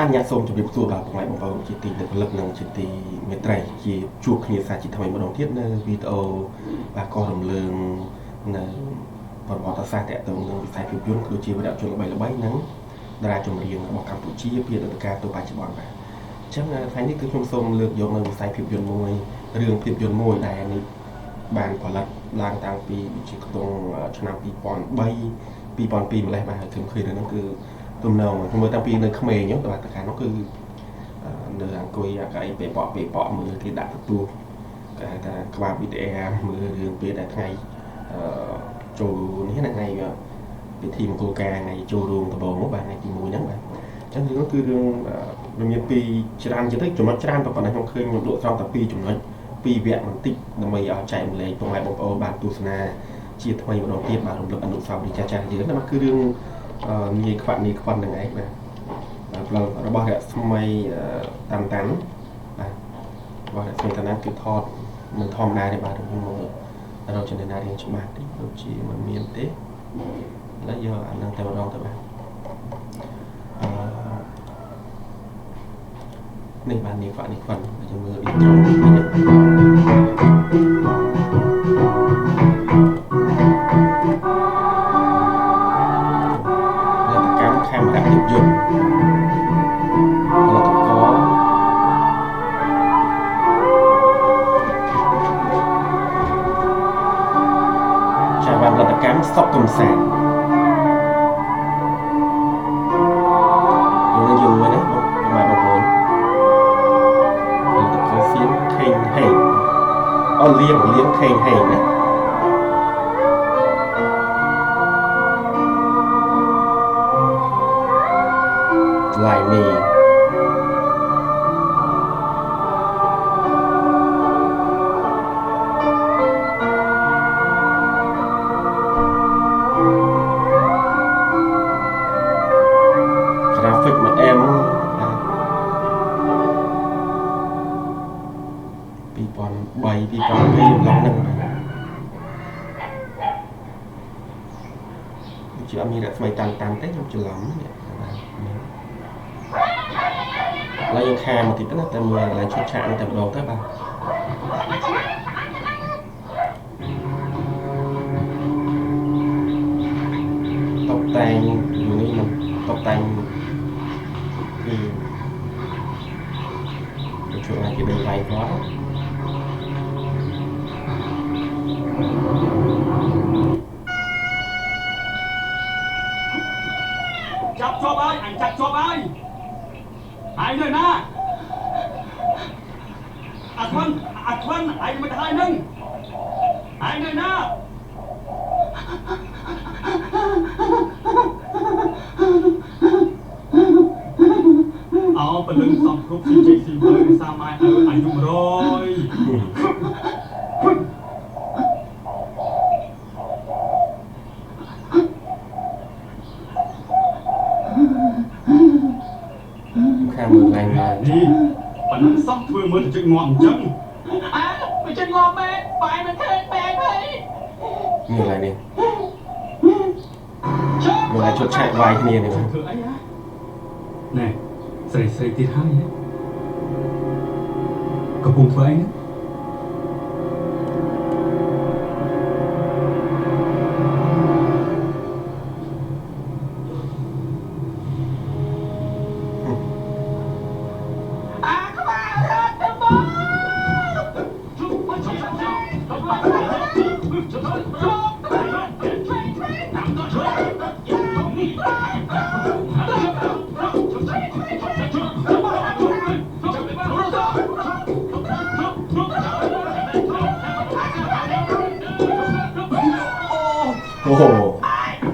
អញ្ញាតសូមជម្រាបសួរបាទពុកម៉ែបងប្អូនជាទីនឹកលឹកនិងជាទីមេត្រីជាជួបគ្នាសាជាថ្មីម្ដងទៀតនៅវីដេអូបាទកោះរំលើងនៅប្រវត្តិសាស្ត្រតាក់ទងនឹងវិស័យភាពយន្តដូចជាវីរជនល្បីៗនិងតារាចម្រៀងរបស់កម្ពុជាពីអតីតកាលទៅបច្ចុប្បន្នបាទអញ្ចឹងថ្ងៃនេះគឺខ្ញុំសូមលើកយកនៅវិស័យភាពយន្តមួយរឿងភាពយន្តមួយដែលនេះបានផលិតឡើងតាំងពីជាខ្ទង់ឆ្នាំ2003 2002ម្លេះបាទហើយខ្ញុំឃើញរឿងហ្នឹងគឺទំនងខ្ញុំមើលតាំងពីនៅក្មេងហ្នឹងបាទតកាលនោះគឺនៅអង្គុយអាកអីពេលបកមើលគេដាក់ទទួលគេហៅថាក្បាល VTR មើលរឿងពេលដែលថ្ងៃចូលនេះណាថ្ងៃពិធីមង្គលការថ្ងៃចូលរួមដំបូងបាទថ្ងៃទី1ហ្នឹងបាទអញ្ចឹងរឿងគឺរឿងវាមានពីរច្រើនជាងទៅចំណុចច្រើនប៉ុណ្ណេះខ្ញុំឃើញខ្ញុំលក់ត្រង់តែពីរចំណុចពីរវគ្គបន្តិចដើម្បីឲ្យចែកម្លែកពុកម៉ែបងប្អូនបានទស្សនាជាថ្មីម្ដងទៀតបាទរំលឹកអនុស្សាវរីយ៍ចាស់ៗយើងណាបាទគឺរឿងនាយខ្វាក់នាយខ្វាន់នឹងឯងបាទផ្លូវរបស់រស្មីតាន់តាន់បាទរបស់រស្មីតាន់តាន់គឺថតមិនធម្មតាទេបាទខ្ញុំមើលរកចំណេះណារៀងច្បាស់តិចដូចជាមិនមានទេឥឡូវយកអានឹងតែម្ដងទៅបាទអឺនេះបាទនាយខ្វាក់នាយខ្វាន់យើងមើលអ៊ីត្រូនេះខេមរៈភាពយន្តផលិតករចាបានផលិតកម្មសុកកំសាន្តយើងយូរហើយណាបងបាទបងប្អូនផលិតករសៀមខេងហេងអូលៀងលៀងខេងហេងណាลายมีกราฟิกมาแอมปีปอนใบปีปอนพี่ลองนั่งไปជាអត់មានរស្មីតាន់តាន់ទេខ្ញុំច្រឡំនេះបាទឥឡូវយើងខាមកតិចទៅណាតែមើលកន្លែងឈុតឆាកនេះតែម្ដងទៅបាទតុបតែងយូនេះមិនតុបតែងគឺជួយឲ្យគេដឹងវាយគាត់ចាប់ជាប់ហើយអញចាប់ជាប់ហើយឯងនៅណាអាខ្វិនអាខ្វិនឯងមិនទៅហើយនឹងឯងនៅណាអោពលឹងសំគ្រប់ស៊ីជ័យស៊ីមើសាម៉ែឪអាយុ100ខាងមើលឡើងនេះប៉ុណ្ណឹងសោះធ្វើមើលទៅជិះងាប់អញ្ចឹងអើមិនជិះងាប់មែនបាយមិនឃើញបែកហើយនេះឡើយនេះមើលឲ្យជុតឆាកវាយគ្នានេះធ្វើអីហ៎ណែស្រីស្រីទៀតហើយកំពុងធ្វើអីណា អូ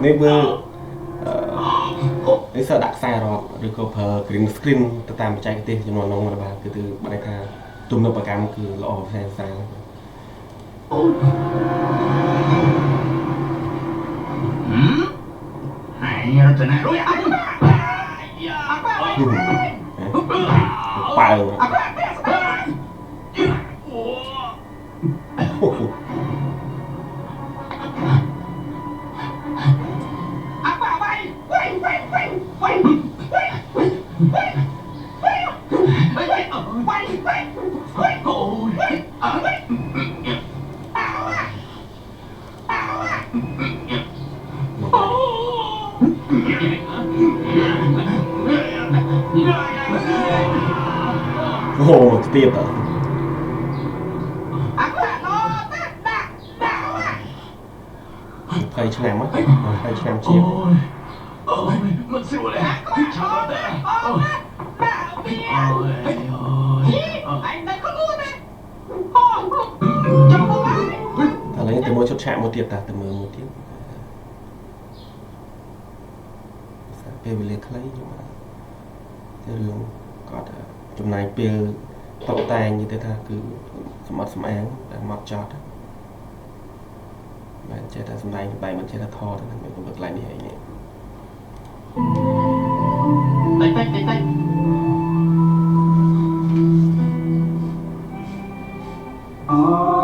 នេះមើលនេះសើដាក់ខ្សែរត់ឬក៏ប្រើ green screen ទៅតាមបច្ចេកទេសចំនួននោះបាទគឺគឺបានន័យថាទំនើបកម្មគឺល្អផ្សេងផ្សាហើយរចនារួយអញប៉ើ អាប៉ាវៃវៃវៃវៃវៃវៃ អូស្ទាបតើ អាក់ណោដាក់ដាក់ដាក់ 20ឆ្នាំ20ឆ្នាំជាង អូយអូយមិនស្រួលទេឆាប់តែអូយ ដាក់វា អូយអូយ ឯងនៅខ្លួនណាអូចាំមកហើយ ឥឡូវទៅមើលឈុតឆាកមួយទៀតតាទៅមើលមួយទៀតពេលវេលាខ្លីខ្ញុំទៅរឿងគាត់ចំណាយពេលតបតែងនិយាយទៅថាគឺសម្អត់សម្អាងតែមកចត់មិនចេះតែសម្ដែងបែបមិនចេះតែថតហ្នឹងមិនកន្លែងនេះអីនេះ តិចតិចតិចតិចអូ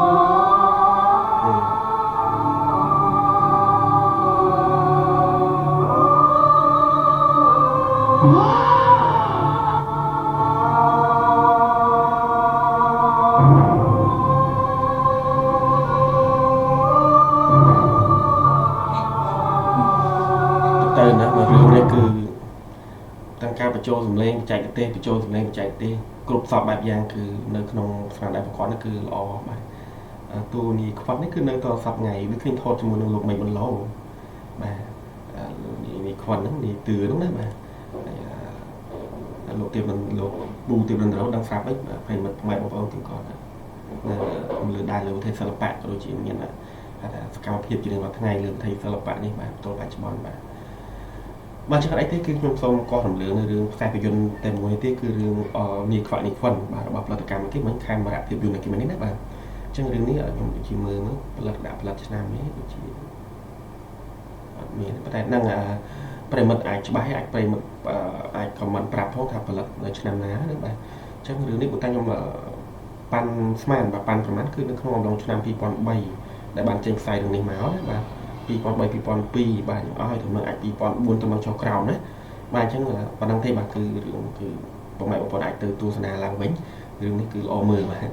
ទៅណាមករឿងនេះគឺទាំងការបញ្ចូលសម្លេងបច្ចេកទេសបញ្ចូលសម្លេងបច្ចេកទេសគ្រប់សពបែបយ៉ាងគឺនៅក្នុងស្នាដៃប្រកបនេះគឺល្អបាទតួនាយខ្វាត់នេះគឺនៅតសប្ថ្ងៃវាឃើញថតជាមួយនឹងលោកមេបន្លោបាទនាយខ្វាត់ហ្នឹងនាយទឿហ្នឹងណាបាទលោកទៀបលោកប៊ូទៀបរន្ទ្រដឹងស្រាប់អីប្រិមិត្តម៉ែបងប្អូនទាំងគាត់នៅលើដែរលើវិថីសិល្បៈក៏ដូចជាមានថាសកម្មភាពជារៀងរាល់ថ្ងៃលើវិថីសិល្បៈនេះបាទទល់បច្ចុប្បន្នបាទបាទចឹងអីទេគឺខ្ញុំសូមកោះរំលើងនៅរឿងខ្សែភាពយន្តតែមួយទេគឺរឿងនាយខ្វាក់នាយខ្វិនបាទរបស់ផលិតកម្មគេមិញខេមរៈភាពយន្តគេមិញនេះណាបាទអញ្ចឹងរឿងនេះខ្ញុំដូចជាមើលផលិតដាក់ផលិតឆ្នាំនេះដូចជាអត់មានតែហ្នឹងប្រិមិត្តអាចច្បាស់អាចប្រិមិត្តអាចខមមិនប្រាប់ផងថាផលិតនៅឆ្នាំណាណាបាទអញ្ចឹងរឿងនេះបើតែខ្ញុំប៉ាន់ស្មានបាទប៉ាន់ប្រហែលគឺនៅក្នុងអំឡុងឆ្នាំ2003ដែលបានចេញផ្សាយរឿងនេះមកណាបាទ2003 2002បាទខ្ញុំអស់ហើយទៅនឹងអាច2004ទៅមកចុះក្រោមណាបាទអញ្ចឹងប៉ុណ្ណឹងទេបាទគឺរឿងគឺបងប្អូនអាចទៅទស្សនាឡើងវិញរឿងនេះគឺល្អមើលបាទ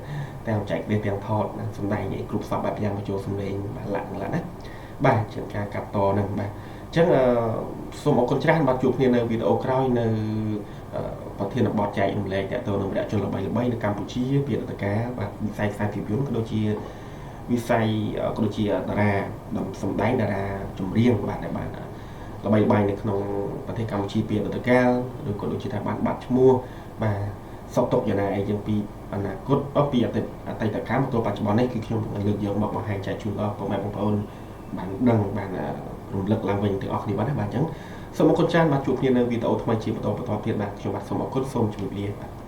ទាំងចែកទេសទាំងថតសម្ដែងឯគ្រប់សពបែបយ៉ាងបញ្ចូលសម្លេងបាទលាក់ណាបាទជាងការកាត់តហ្នឹងបាទអញ្ចឹងសូមអរគុណច្រើនបាទជួបគ្នានៅវីដេអូក្រោយនៅប្រធានបទចែករំលែកតទៅនឹងវីរជនល្បីៗនៅកម្ពុជាពីអតីតកាលបាទវិស័យខ្សែភាពយន្តក៏ដូចជាវិស័យក៏ដូចជាតារាសម្ដែងតារាចម្រៀងបាទដែលបានល្បីល្បាញនៅក្នុងប្រទេសកម្ពុជាពីអតីតកាលឬក៏ដូចជាថាបានបាត់ឈ្មោះបាទសពទុកយ៉ាងណាអីយើងពីអនាគតពីអតីតកាលមកទល់បច្ចុប្បន្ននេះគឺខ្ញុំលើកយកមកបង្ហាញចែកជូនដល់ពុកម៉ែបងប្អូនបានដឹងបានរំលឹកឡើងវិញទាំងអស់គ្នាបាទណាបាទអញ្ចឹងសូមអរគុណច្រើនបាទជួបគ្នានៅវីដេអូថ្មីជាបន្តបន្តទៀតបាទខ្ញុំបាទសូមអរគុណសូមជម្រាបលាបាទ